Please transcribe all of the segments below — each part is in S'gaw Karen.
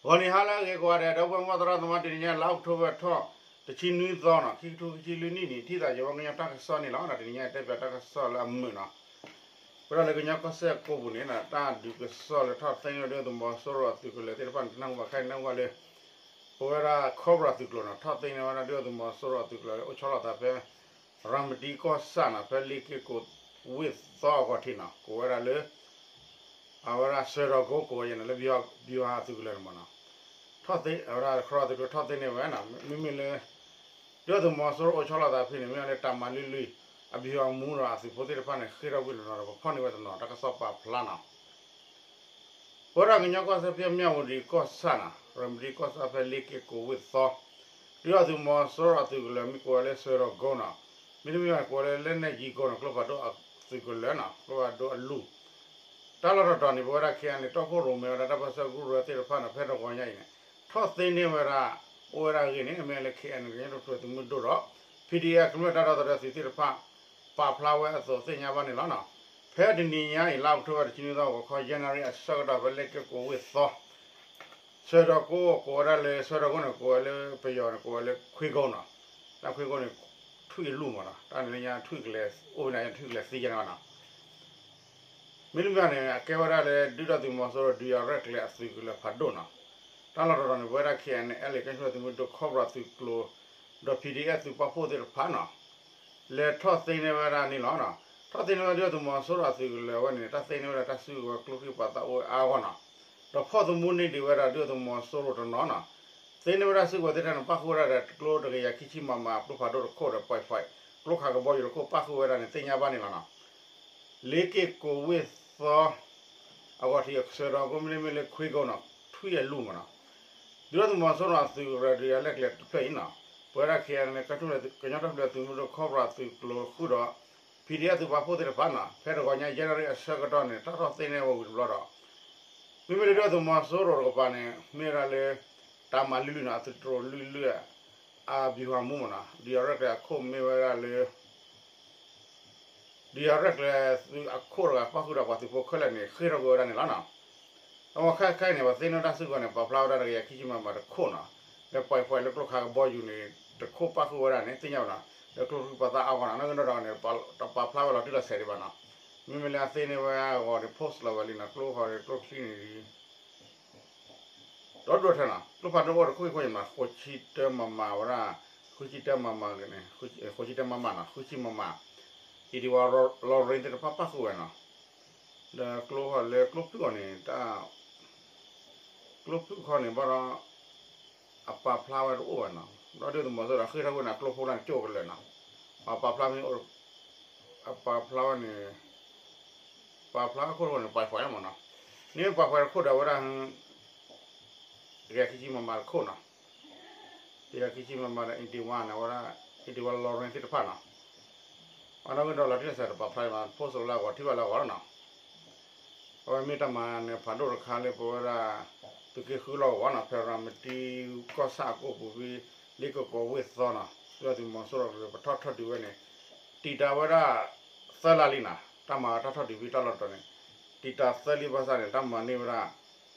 ဂီၤနံၤဟါလၢအဂ့ၤကိးဂၤဒဲး ဒီပုၢ်ဝဲၢ်မုၢ်သရၣ်သမါ တနံၤညါ လါအီးကထိဘၢၣ်ထီၣ် တဆံနွံသီနီၤ ခံကထိခံဆံလွံၢ်နံၣ်န့ၣ် ထံၣ်သးယဝဲကညီတၢ်ကစီၣ်န့ၣ်လီၤ. တနံၤညါတဲပၠးတၢ်ကစီၣ်လၢအမုာ်နီၤ ပဝဲဒၣ်လၢကညီကီၢ်စဲၣ်ကိးပူၤန့ၣ် တၢ်ဒုးကစီၣ်လၢထီၣ်သ့န့ၢ်ဝဲဒုၣ်ဒါသုးမီၤစိရိၤအသုးကလၢၤသ့ၣ်တဖၣ်န့ၣ် တနၢ်ဟူဘၣ်ခဲအံၤ နၢ်ဟူဘၣ်လၢ ပဝဲဒၣ် Cobra သုးကျိၤနီၤ ထီၣ်သ့န့ၢ်ဝဲဒၣ်ဒုၣ်ဒါသုးမီၤစိရိၤအသုးကလၢၤလၢအိၣ်ဆီလီၤသးဖဲ ရၤမတံကီၢ်ဆၣ်နီၤ ဖဲလ့က့ၣ်ကိးဝ့ၢ်သီအဂီၢ်ထံးနီၤ ကိးဝဲဒၣ်လၢ အဝဲဒၣ်စွဲဒီးကိး ကိးဝဲယဲန့ၣ်လၢ ဗျူဟာသုးကလၢၤန့ၣ်မ့ၢ်နီၤ ထီၣ်သ့ အဝဲဒၣ် Cobra သုးကျိၤထီၣ်သ့န့ၢ်ဝဲနီၤ မ့မ့ၢ်လၢ ဒုၣ်ဒါသုးမီၤစိရိၤအိၣ်ဆီလီၤသးဖဲန့ၣ် မ့ၢ်ဝဲလၢတၢ်မၤလုၢ်လုၢ် အဗျူဟာမှူးဒီးအသုးဖိသ့ၣ်တဖၣ်န့ၣ် ဃ့ၢ်ထီၣ်ကွံာ်တနီၤဒီး ပဖီၣ်န့ၢ်ဝဲတနီၤ တၢ်ကစီၣ်ပာ်ဖျါနီၤ ပဝဲဒၣ်ကညီကီၢ်စဲၣ်ဖဲမၠၣ်ဝတံၤကီၢ်ဆၣ်နီၤ ရၤမတံကီၢ်ဆၣ်ဖဲလ့က့ၣ်ကိးဝ့ၢ်သီ ဒုၣ်ဒါသုးမီၤစိရိၤအသုးကလၢၤမ့ၢ်ကိးဝဲလၢစွဲဒီးကိးနီၤ မ့တမ့ၢ်ဘၣ်ကိးဝဲလၢ လက်နက်ကြီးကိးနီၤ ကျိဖးဒိၣ်အသုးကလၢၤနီၤ ကျိဖးဒိၣ်အလုၢ် တၢ်လီၢ်တတီၤန့ၣ် ပဝဲဒၣ် ခဲအံၤန့ၣ် တီခိၣ်ရိၣ်မဲဝဲဒၣ်တၢ်ပၢဆှၢကရူၢ်သ့ၣ်တဖၣ်န့ၣ် ဖဲတဂီၤညါအံၤန့ၣ် ထီၣ်သ့န့ၢ်ဝဲဒၣ် အိၣ်ဝဲဒၣ်အဂ့ၢ်န့ၣ် မ့ၢ်လၢ ခဲအံၤန့ၣ် ကညီတၢ်ထူၣ်ဖျဲးသုးမုၢ်ဒိၣ်ဒီး PDF ကမျၢၢ်တၢ်ဒီသဒၢသုးသ့ၣ်တဖၣ် ပာ်ဖျါဝဲအသိးသ့ၣ်ညါဘၣ်န့ၣ်လီၤနီၤ. ဖဲတနံၤညါအံၤ လါအီးကထိဘၢၣ် တဆံနွံသီ ဂီၤခီ ယဲၢ်နၣ်ရံၣ်အဆၢကတီၢ် ဖဲလ့က့ၣ်ကိးဝ့ၢ်သီ စွဲဒီးကိး ကိးဝဲဒၣ်လၢ စွဲဒီးကိးန့ၣ် ကိးဝဲလၢပယီၤန့ၣ် ကိးဝဲလၢခွ့ကိနီၤ. တၢ်ခွ့ကိန့ၣ် ထွံၣ်အလုၢ်မ့ၢ်နီၤ တၢ်န့ၣ်လၢညါထွံၣ်ကလဲၤ အိၣ်ဖဲန့ၣ် ထွံၣ်ကလဲၤသံယဲၢ်န့ၣ်ဘၣ်နီၤ မ့တမ့ၢ်ဘၣ်န့ၣ် အကဲဝဲဒၣ်လၢ ဒုၣ်ဒါသုးမီၤစိရိၤ ဒုးယၤရဲၣ်ကျဲၤအသုးကလၢၤဖးဒိၣ်နီၤ. တၢ်လီၢ်တတီၤန့ၣ် ပဝဲဒၣ် ခဲအံၤန့ၣ် အဲလ့ၣ် ကညီတၢ်ထူၣ်ဖျဲးသုးမုၢ်ဒိၣ် Cobra သုးကျိၤ ဒီး PDF သုးပာ်ဖှိၣ်သ့ၣ်တဖၣ်နီၤ လဲၤထီၣ်သ့န့ၢ်ဝဲဒၣ်န့ၣ်လီၤ. ထီၣ်သ့န့ၢ်ဝဲဒၣ်ဒုၣ်ဒါသုးမီၤစိရိၤအသုးကလၢၤဝဲန့ၣ် တၢ်သ့န့ၢ်ဝဲဒၣ်တၢ်စုကဝဲၤကျိချံမျိာ်သၣ်အိၣ်အါအါဂီၢ်နီၤ. ဒီးဖီၣ်သမူန့ၢ်ဒံးဝဲဒၣ်ဒုၣ်ဒါသုးမီၤစိရိၤတနီၤနီၤ. သ့န့ၢ်ဝဲဒၣ်စုကဝဲၤသ့ၣ်တဖၣ်န့ၣ် ပၣ်ဃုာ်ဝဲဒၣ်ဒီးကျိတကယၤခံဆံ မမ ကျိဖးဒိၣ်တခိၣ်ဒီး ပွဲးဖဲး ကျိခးကဘီယူၤတခိၣ် ပၣ်ဃုာ်ဝဲဒၣ်န့ၣ် သ့ၣ်ညါဘၣ်န့ၣ်လီၤနီၤ. လ့က့ၣ်ကိးဝ့ၢ်သီ အဂီၢ်ထံးအစွဲဒီးကိး မ့တမ့ၢ်လၢခွ့ကိနီၤ ထွံၣ်အလုၢ်မ့ၢ်နီၤ. ဒုၣ်ဒါသုးမီၤစိရိၤအသုးကလၢၤ ဒုးယၤရဲၣ်ကျဲၤတဖျၢၣ်အံၤနီၤ ပဝဲဒၣ် ခဲအံၤန့ၣ် ကညီတၢ်ထူၣ်ဖျဲးသုးမုၢ်ဒိၣ် Cobra သုးကျိၤဃုာ်ဒီး PDF သုးပာ်ဖှိၣ်သ့ၣ်တဖၣ်နီၤ ဖဲတဂီၤညါ ယဲၢ်နၣ်ရံၣ်အဆၢကတီၢ်န့ၣ် တၢ်ထီၣ်သ့န့ၢ်ဝဲဝံၤတဘျီဒီး မ့မ့ၢ်လၢဒုၣ်ဒါသုးမီၤစိရိၤတကပၤန့ၣ် မ့ၢ်ဝဲဒၣ်လၢ တၢ်မၤလုၢ်လုၢ်နီၤ အသုးတြိၤလုၢ်လုၢ် အဗျူဟာမှူးမ့ၢ်နီၤ ဒုးယၤရဲၣ်ကျဲၤအခိၣ်မ့ၢ်ဝဲဒၣ်လၢ ဒုးယၤရဲၣ်ကျဲၤသုးအခိၣ်တဂၤ ပၣ်ဃုာ်ဒီးပှၤသုးဖိခဲလၢာ်န့ၣ် ဃ့ၢ်ထီၣ်ကွံာ်ဝဲဒၣ်န့ၣ်လီၤနီၤ. အဝဲခဲခဲအံၤန့ၣ် ပှၤသ့န့ၢ်တၢ်စုကဝဲၤန့ၣ် ပာ်ဖျါဝဲဒၣ်တကယၤခံဆံ မမ တခိၣ်နီၤ လၢပွဲးဖဲးလၢကျိခးကဘီယူၤန့ၣ် တခိၣ်ပၣ်ဃုာ်ဝဲဒၣ်န့ၣ် သ့ၣ်ညါဘၣ်နီၤ လၢကျိချံမျိာ်သၣ်အါဂီၢ်နီၤ နီၣ်ဂံၢ်နီၣ်ဒွးန့ၣ် တပာ်ဖျါဝဲလီၤတံၢ်လီၤဆဲးဒံးဘၣ်နီၤ. မ့မ့ၢ်လၢအသ့န့ၢ်ဝဲအဂီၢ်န့ၣ် post လီၤဝဲလံနီၤ ကျိဃီန့ၣ် ကျိချံန့ၣ် ဒီဒိၣ်ထဲနီၤ ကျိဖးဒိၣ်အိၣ်တခိၣ်ခံခိၣ်န့ၣ်မး ဃိးဆံတၢ မမ ဝဲဒၣ် ဃိးဆံတၢ မမ ဃိးဆံတၢ မမ နီၤ ဃိးဆံ မမ အံၤဒံးဝဲ လီၤရ့သ့ၣ်တဖၣ်ပၣ်ဃုာ်ဝဲနီၤ. ဒီးကျိဃီလၢကျိဖုၣ်အီၤန့ၣ် တၢ် ကျိဖုၣ်ခီန့ၣ် ဘၣ်ဒီး အပာ်ဖျါဝဲတအိၣ်ဘၣ်နီၤ ဒီးဒုၣ်ဒါသုးမီၤစိရိၤဒီးဃ့ၢ်ထီၣ်ကွံာ်န့ၣ် ကျိဖိလၢကၠိၣ်ကလၢာ်နီၤ အပာ်ဖျါမ့ၢ်အိၣ် အပာ်ဖျါဝဲန့ၣ် ပာ်ဖျါခိၣ်တခိၣ်န့ၣ် ပွဲးဖဲးမ့ၢ်နီၤ န့ၣ်ပှၤပှဲၤတခိၣ်ဒီးဝဲဒၣ် တကယၤခံဆံ မမ တခိၣ်နီၤ တကယၤခံဆံ မမ ဒီး အံၤဒံးဝဲန့ၣ် ဝဲဒၣ် အံၤဒံးဝဲ လီၤရ့သ့ၣ်တဖၣ်နီၤ အနီၣ်ဂံၢ်ဒီးလီၤတံၢ်လီၤဆဲးတပာ်ဖျါဘၣ် post လၢအဂီၢ်ထံၣ်ဘၣ်လၢအဂီၢ်လီၤနီၤ အဝဲမ့ၢ်တၢ်မၤနၢၤဖးဒိၣ်တခါလၢပဝဲဒၣ် သုးက့ဃုလီၢ်ကဝီၤနီၤ ဖဲရၤမတံကီၢ်ဆၣ်အကိၣ်ပူၤဖဲ လ့က့ၣ်ကိးဝ့ၢ်သီနီၤ ဒုၣ်ဒါသုးမီၤစိရိၤပထီၣ်ထီၣ်ဒုးဝဲန့ၣ် တံာ်တာ်ဝဲဒၣ် သၢလါလံနီၤ တၢ်မၤတၢ်ထီၣ်ဒုးဖဲတၢ်လီၢ်တတီၤန့ၣ် တံာ်တာ်သၢလံဘၣ်ဆၣ်န့ၣ် တၢ်မၤန့ၢ်ဝဲဒၣ်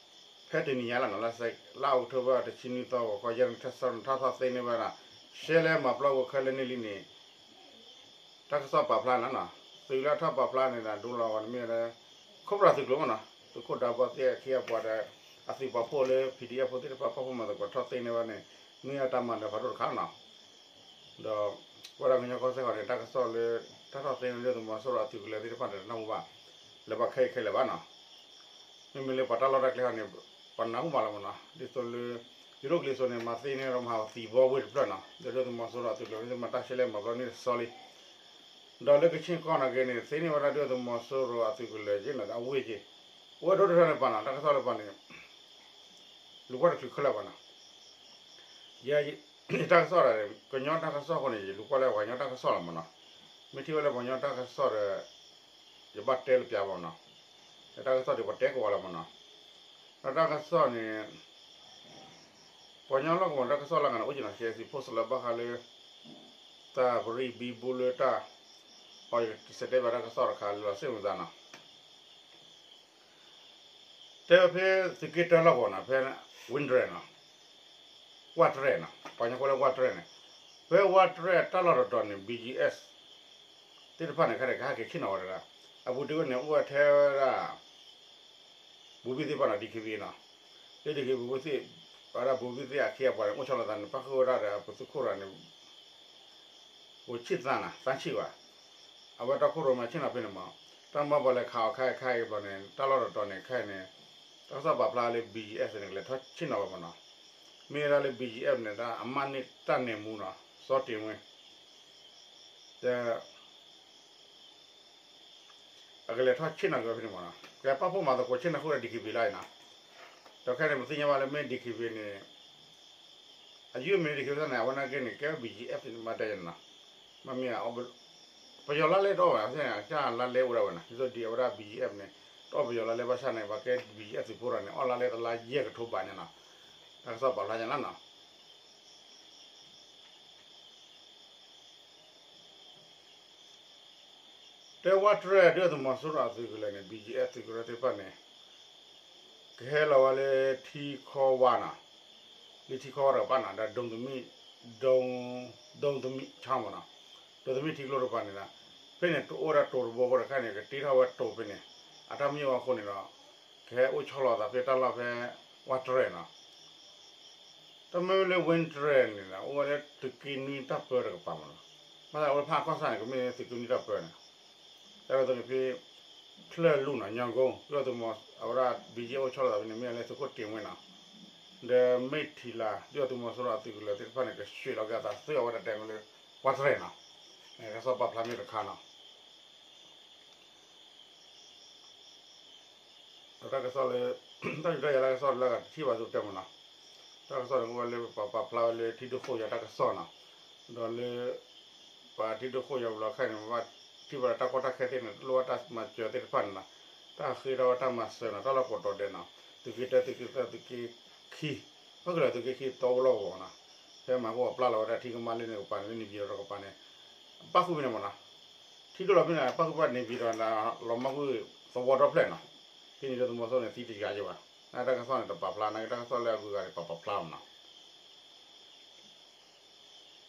ဖဲတနံၤညါလီၤနီၤ လါအီးကထိဘၢၣ် တဆံနွံသီ ဂီၤခီ ယဲၢ်နၣ်ရံၣ်ဆၢကတီၢ်န့ၣ် ထီၣ်သ့န့ၢ်ဝဲဒၣ် ရှဲလဲမၤပျီကွံာ်ခဲလၢာ်န့ၣ်လံန့ၣ် တၢ်ကစီၣ်ပာ်ဖျါန့ၣ်လီၤနီၤ သုးလၢအထီၣ်ပာ်ဖျါန့ၣ်ဒီး ဒိလီၤဂီၤန့ၣ်မ့ၢ်ဝဲဒၣ် ခိၣ်ပြၢ်သုးကျိၤမ့ၢ်နီၤ သုးခိၣ်ဒးဘီသ့ၣ်အခ့အပှၤဒီး အသုးပာ်ဖှိၣ်လၢ PDF ဖိသ့ၣ်တဖၣ် ပာ်ဖှိၣ်မၤသကိးထီၣ်သ့န့ၢ်ဝဲန့ၣ် မ့ၢ်ဝဲတၢ်မၤနၢၤဖးဒိၣ်တခါလီၤနီၤ ဒီး ပဝဲဒၣ်ကညီကီၢ်စဲၣ်ဃီန့ၣ် တၢ်ကစီၣ်လၢ တၢ်ထီၣ်သ့န့ၢ်ဒုၣ်ဒါသုးမီၤစိရိၤအသုးကလၢၤသ့ၣ်တဖၣ်န့ၣ် တနၢ်ဟူဘၣ် လၢဘၣ်ခဲအံၤခဲလၢာ်ဘၣ်နီၤ မ့မ့ၢ်လၢပှၤတၢ်လီၢ်တၢ်ကျဲဃီန့ၣ် ပနၢ်ဟူဘၣ်လီၤမ့ၢ်နီၤ ဒ်သိးလၢ ယိၤဒိၣ်ကလံၤစိးန့ၣ် မၤသ့န့ၢ်ဒီးမၤသံဘီဝ့ၢ်တဖျၢၣ်နီၤ ဒီးဒုၣ်ဒါသုးမီၤစိရိၤအသုးကလၢၤသ့ၣ်တဖၣ် တၢ်ရှဲလဲမၤပျီန့ၢ်တဆီလံ ဒီးလၢကခ့ၣ်ကီၢ်နာ်က့န့ၣ် သ့န့ၢ်ဝဲဒၣ်ဒုၣ်ဒါသုးမီၤစိရိၤအသုးကလၢၤက့နီၤ အဝ့ၢ်က့ အိၣ်ဝဲဒိၣ်တဖျၢၣ်န့ၣ်ပာ်နီၤ တၢ်ကစီၣ်လၢပာ်န့ၣ် လူၤကွၢ်တချုးခဲလၢာ်ဘၣ်နီၤ ယ ယတၢ်ကစီၣ်ဒီး ကညီတၢ်ကစီၣ်အဃိန့ၣ် ယလူၤကွၢ်လၢပှၤကညီတၢ်ကစီၣ်လီၤမ့ၢ်နီၤ မ့ၢ်ထံၣ်ဝဲလၢပှၤကညီတၢ်ကစီၣ်ဒီး ယဘၣ်တဲလၢပျၢၤဘၣ်မ့ၢ်နီၤ ဒီးတၢ်ကစီၣ်ဒ်ပှၤတဲကိးဂၤလီၤမ့ၢ်နီၤ ဒီးတၢ်ကစီၣ်န့ၣ် ပှၤကညီလီၢ်ကဝီၤတၢ်ကစီၣ်လၢအဂၤန့ၣ် အိၣ်က့ၤနီၤ ရှဲစံး post လၢဘၣ်ဃးလၢ တၢ်ပရံၣ်ဘံဘူလၢတၢ် အီၤ ယကစံးတဲဘၣ်တၢ်ကစီၣ်တခါလၢလီၤစ့ၣ်မုာ်သးနီၤ တဲဝဲဖဲသုးက့တၢလီၢ်ကဝီၤနီၤ ဖဲ ဝ့ၢ်တရဲၣ်နီၤ, ဝ့ၢ်တရဲၣ်နီၤ ပှၤကညီဃိလၢဝ့ၢ်တရဲၣ်န့ၣ်, ဖဲဝ့ၢ်တရဲၣ်တၢ်လီၢ်တတီၤန့ၣ် ဘံၣ်ကၠံၣ်အဲး သ့ၣ်တဖၣ်န့ၣ် ခဲဒၣ်ကဟဲက့ၤဆ့ၣ်နီၤဝဲဒၣ်, အပူၤတ့ၢ်ဝဲန့ၣ် အိၣ်ဝဲထဲဝဲဒၣ် ဘူဘံၣ်သ့ၣ်တဖၣ်နီၤ ဒံၣ်ခ့ဘံၣ်နီၤ, လၢဒံၣ်ခ့ဘံၣ် ဘူဘံၣ်သ့ၣ်, ဝဲဒၣ်ဘူဘံၣ်သ့ၣ်အခ့အပှၤန့ၣ် အိၣ်ဆီလီၤသးန့ၣ် ပၣ်ဃုာ်ဝဲဒၣ်ဒီးအပူၤသုးခိၣ်ရၤန့ၣ် အိၣ်ဆံၣ်သၣ်နီၤ သၣ်ဆံၣ်ဘၣ်, အဝဲတီခိၣ်ရိၣ်မဲဆ့ၣ်နီၤဖဲန့ၣ်မး, တၢ်မၤဘၣ်လဲၤခးအီၤခဲအံၤခဲအံၤဘျီန့ၣ် တၢ်လီၢ်တတီၤန့ၣ် ခဲအံၤန့ၣ် တၢ်ကစီၣ်ပာ်ဖျါလၢ ဘံၣ်ကၠံၣ်အဲးန့ၣ် ကလဲၤထီၣ်ဆ့ၣ်နီၤဝဲမးနီၤ, မ့ၢ်ဝဲဒၣ်လၢ ဘံၣ်ကၠံၣ်အဲးန့ၣ် ဒ်အမါန့ၢ်တၢ်န့ၢ်မူနီၤ စီၤတ့ၢ်ဝ့ ဒီး အကလဲၤထီၣ်ဆ့ၣ်နီၤက့ၤဝဲဖဲန့ၣ်မးနီၤ, ကပာ်ဖှိၣ်မၤသကိးဆ့ၣ်နီၤဃုာ်ဒီး ဒံၣ်ခ့ဘံၣ်လီၤအံၤနီၤ, ဒီးခဲအံၤန့ၣ် ပသ့ၣ်ညါဘၣ်လၢမ့ၢ်ဒံၣ်ခ့ဘံၣ်န့ၣ် အယုၢ်မ့ၢ်ဒံၣ်ခ့ဘံၣ်န့ၣ် အဝဲနာ်က့န့ၣ် ကဲဝဲ ဘံၣ်ကၠံၣ်အဲးန့ၣ် မၤတဲယဲၢ်နီၤ, မ့မ့ၢ် ပယီၤလါလဲတအိၣ်ဘၣ် အကၢ်လါလဲအိၣ်ဒၣ်ဝဲနီၤ, ဒ်သိးဒံးအဝဲဒၣ် ဘံၣ်ကၠံၣ်အဲးန့ၣ် တအိၣ်ပယီၤလါလဲဘၣ်ဆၣ်န့ၣ် ပှၤကဲ ဘံၣ်ကၠံၣ်အဲး သုးဖိတဂၤန့ၣ် အီၣ်လါလဲတလါယဲၢ်ကထိဘးညါနီၤ, တၢ်ကစီၣ်ပာ်ဖျါညါလီၤနီၤ. တဲဝ့ၢ်တရဲၣ် ဒုၣ်ဒါသုးမီၤစိရိၤအသုးကလၢၤန့ၣ် ဘံၣ်ကၠံၣ်အဲး သုးကရၢသ့ၣ်တဖၣ်န့ၣ် ကဟဲလီၤဝဲလၢထံခီဝါနီၤ, လၢထံခီဝါတကပၤနီၤ ဒီးဒိၣ်သမံၣ်, ဒိၣ်သမံၣ်ဆါမးနီၤ, ဒိၣ်သမံၣ်ထံကျိတကပၤန့ၣ်ဒီး ဖဲန့ၣ်တအိၣ်ဝဲဒၣ်တိၤတဘိအဃိဒီးခဲအံၤန့ၣ် ကတ့ထီၣ်ဝဲတိၤဖဲန့ၣ် အတၢ်မ့ၢ်ဝဲအဃိန့ၣ်ဒီး ကဟဲအိၣ်ဆီလီၤသးဖဲတၢ်လီၢ်ဖဲဝ့ၢ်တရဲၣ်နီၤ. တၢ်မ့ၢ်ဝဲလၢဝ့ၢ်တရဲၣ်န့ၣ်ဒီး အိၣ်ဝဲလၢသုးက့နွံတၢ်ပၢတကပၤမးနီၤ, ဘၣ်ဆၣ်အိၣ်လၢဖးကီၢ်ဆၣ်န့ၣ် ကမ့ၢ်သုးက့နွံတၢ်ပၢန့ၣ်, တၢ်ဝဲအသိးန့ၣ်ဖဲ ချၢၣ်လူၢ်နီၤ ညီကိ ဒုၣ်ဒါသုးမီၤ အဝဲဒၣ် ဘံၣ်ကၠံၣ်အဲး အိၣ်ဆီလီၤသးဖဲန့ၣ် မ့ၢ်လၢသုးခိၣ်တ့ၢ်ဝ့နီၤ, ဒီးမ့ၢ်ထံၣ်လၤ ဒုၣ်ဒါသုးမီၤစိရိၤအသုးကလၢၤသ့ၣ်တဖၣ်န့ၣ် ကဆှဲးလီၤက့ၤအသးသ့အဝဲဒၣ်တဲဝဲလၢ ဝ့ၢ်တရဲၣ်နီၤ, တၢ်ကစီၣ်ပာ်ဖျါမ့ၢ်တခါနီၤ. ဒီးတၢ်ကစီၣ်လၢ တၢ်ယူးတၢ်ယၤလၢတၢ်ကစီၣ်လၢအဂၤတထံၣ်ဘၣ်သုတဲမးနီၤ, တၢ်ကစီၣ်န့ၣ်အိၣ်ဝဲလၢပပာ်ဖျါဝဲလၢထံဒိၣ်ဃိၣ်ယၤတၢ်ကစီၣ်နီၤ, ဒီးလၢ ပှၤထံဒိၣ်ဃိၣ်ယၤဘျီခဲအံၤန့ၣ် ပဘၣ်ထံၣ်ဘၣ်ဒီးတၢ်ကီတၢ်ခဲသ့ၣ်န့ၣ် လိၣ်ဘၣ်တၢ်မၤစၢၤသ့ၣ်တဖၣ်န့ၣ်နီၤ, တၢ်ဃ့ထီၣ်ဝဲတၢ်မၤစၢၤနီၤ တၢ်လီၢ်ကိးတီၤဒဲးနီၤ, သုးက့တၢ သုးက့သၢ သုးက့ခံ, ဖဲကလၢာ်သုးက့ခံတအိၣ်လီၢ်ကဝီၤနီၤ, ဖဲမၤဃိပျၢ်လီၤဝဲဒၣ်ထံကမါလၢန့ၣ်ကပၤန့ၣ် လၢန့ၣ်ပံၤဒီးတကပၤန့ၣ် ပၣ်ဃုာ်ဖဲန့ၣ်မးနီၤ, ထံဒိၣ်လီၤဖဲန့ၣ် ပၣ်ဃုာ်ဖဲန့ၣ်ပံၤဒီး လီၤမၢ်ကွံာ်သဝီဒီဖျၢၣ်နီၤ, ဖဲန့ၣ်လၢသုးမီၤစိရိၤန့ၣ် သံတယၤယဲဘၣ်, နတၢ်ကစီၣ်န့ၣ် တပာ်ဖျါ နကတၢ်ကစီၣ်လၢအဂုၤအဂၤန့ၣ် ပပာ်ဖျါမးနီၤ.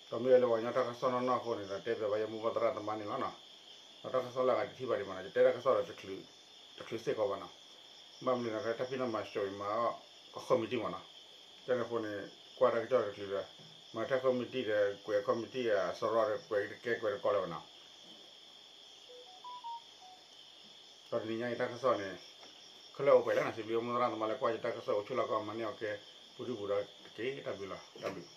ဒီးမ့ၢ်လၢပှၤကညီတၢ်ကစီၣ်နီၢ်နီၢ်အဃိန့ၣ်ဒီး တဲပၠးဘၣ်ယမိၢ်ပှၢ်သရၣ်သမါန့ၣ်လီၤနီၤ, ဒီးတၢ်ကစီၣ်လၢအဂၤတထံၣ်ဘၣ်ဒံးမးနီၤ, ယတဲတၢ်ကစီၣ်ဒီး တချုးစ့ၢ်ကီးဘၣ်နီၤ, ဘၣ်မနုၤနီၤ တၢ်ဖံးနီၣ်မၤစၢၤအံၤမၤအီၣ်ကီၢ်မံၤတံၢ်မးနီၤ, ကန့ၣ်အဃိန့ၣ် ကွၢ်တၢ်ကစီၣ်တချုးဒီး မၤထဲကီၢ်မံၤတံၢ်ဒီး ကွဲးကီၢ်မံၤတံၢ်အစရီဒီး ကွဲးတကဲကွဲးတကီလၢၤဘၣ်နီၤ. ဒီးတနံၤညါအံၤတၢ်ကစီၣ်န့ၣ် ခဲလၢာ်အိၣ်ပှဲၤလံနီၤ, စံးဘျုးမိၢ်သရၣ်သမါလၢကွၢ်ယတၢ်ကစီၣ်အိၣ်ဆူၣ်လီၤကီး မၤန့ၢ်အီၤကဲ ပူၤဒုပူၤဒီးတက့ၢ်. တၢ်ဘျုးလီၤ, တၢ်ဘျုး.